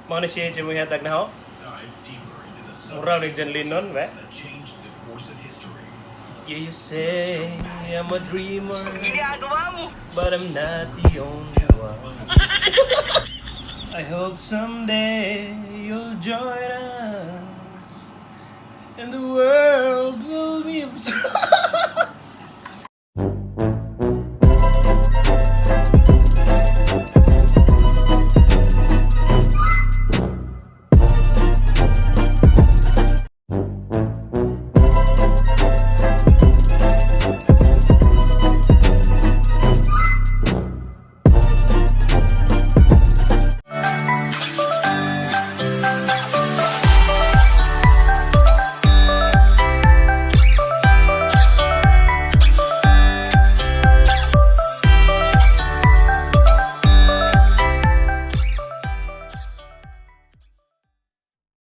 Mao na siya mo hatag na ho. Dive deeper into the Mura ni John Lennon, ba? That changed the course of history. Yeah, you say I'm a dreamer, Ginagawa mo. But I'm not the only one. I hope someday you'll join us, and the world will be.